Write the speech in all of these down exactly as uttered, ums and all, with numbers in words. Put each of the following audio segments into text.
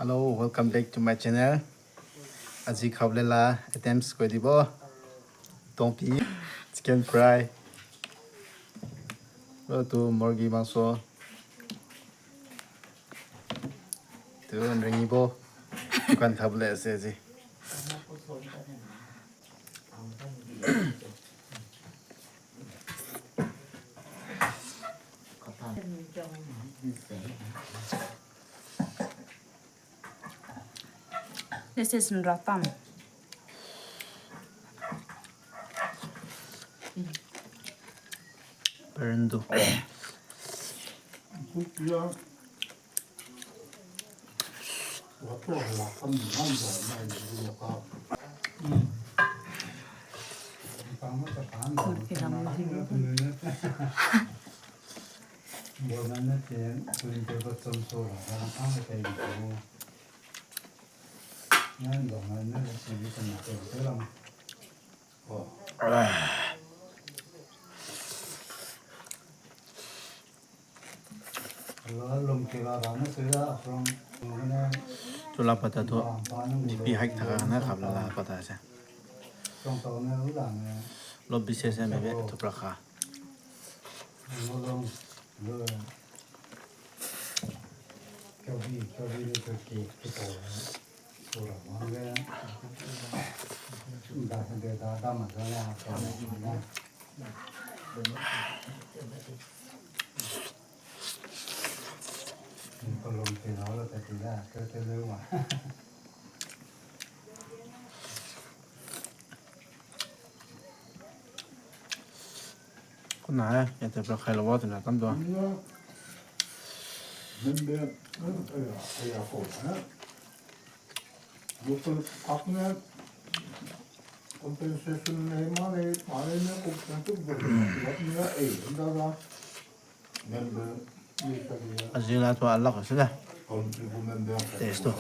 Hello, welcome back to my channel. Azi khaule la items koi dibo. Tongpi, chicken fry. Lo tu murgi mangso. Tu nringi bo. Dukan khaule se zi. This is nratam. Perendu. Chula pata tu, B P high taka na kap la pata se. Lo B C S M be tu pra kha. Kuna e, ya te pra khai lo wa tena tam do. Local akne compensation nei ma nei, ma nei ne compensation bu ne, eh, nda da. Azila tu alak se da. Taste tu.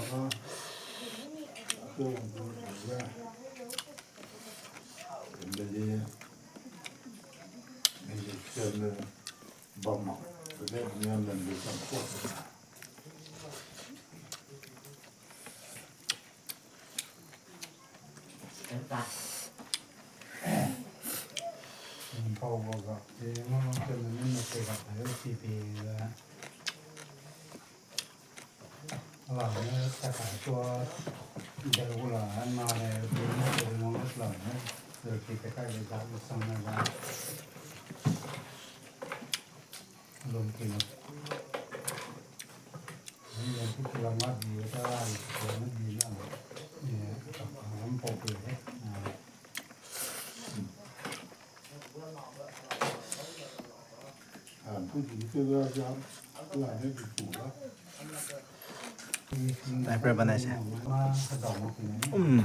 Diaper banai se. Mm.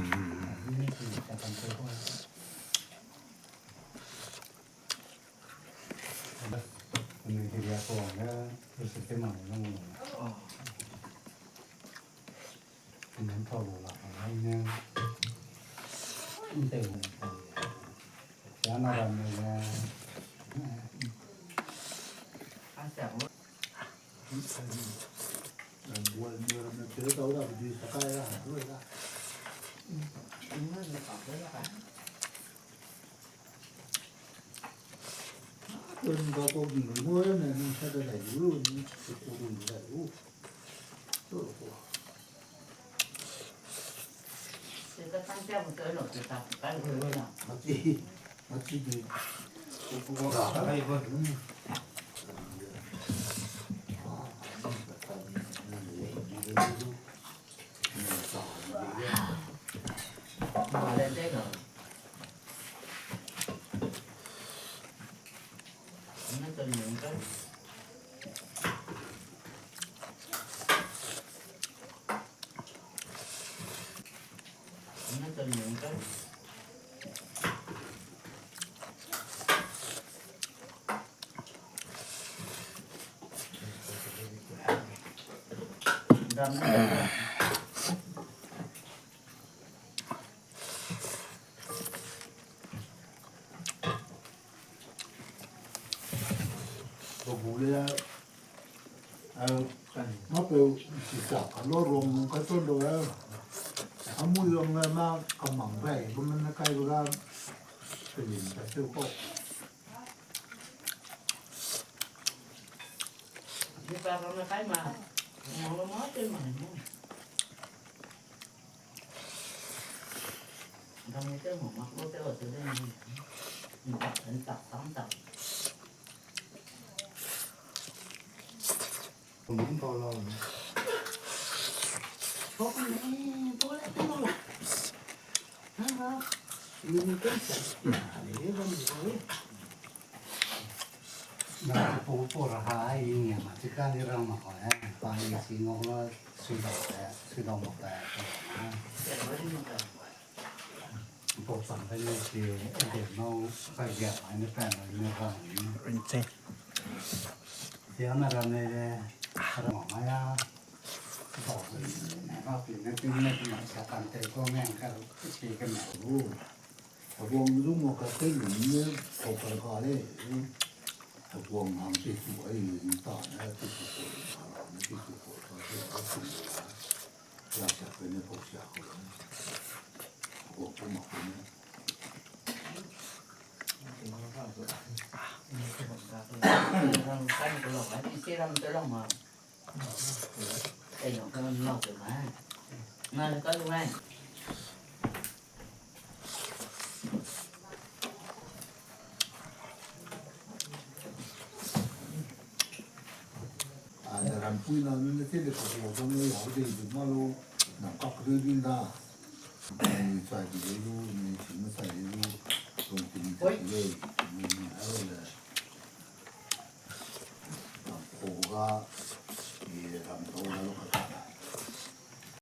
Sa ka lo rong nung ka to lo e. Amui rong e ma kamang bai, bam ne kai ba ga, pelim ka seu ko. Ni pa rong ne kai ma, ngau lo ma te ma ne. Dam ni te mo ma, lo te o te de ni. Ni ta, ni ta, tam ta. Na pu pu ra ha ai ni ma, chi ka ni rang ma ko, eh, pa ni si ngau la, sui dau te, sui dau ma te, eh. Pau chang kai ne si, eh, de nau, kai gia, ai ne pa ne, ne rang ni. Rinche. Sia na rang ne le, rang ma ya. Pau ne, na pi ne, pi ne, pi ne, sa kan te ko ngen ka, si ke me lu. Heguang zu mo ka te lu ne, pau ka ka le. Heguang hang te tu ai ni ta ne, te tu ko, ta ne, te tu ko, ta te, ta tu. Ya sia pe ne pau sia ko. Heguang pu ma pe ne. A, ne rampui na nune te le ka ro zang le ya de du ma lo, na kak de din da. Ni chai di le lu, ni chim chai le lu, tong tin chai le, ni ni a le. Ram ko ga, ni ram ko ga lo ka ta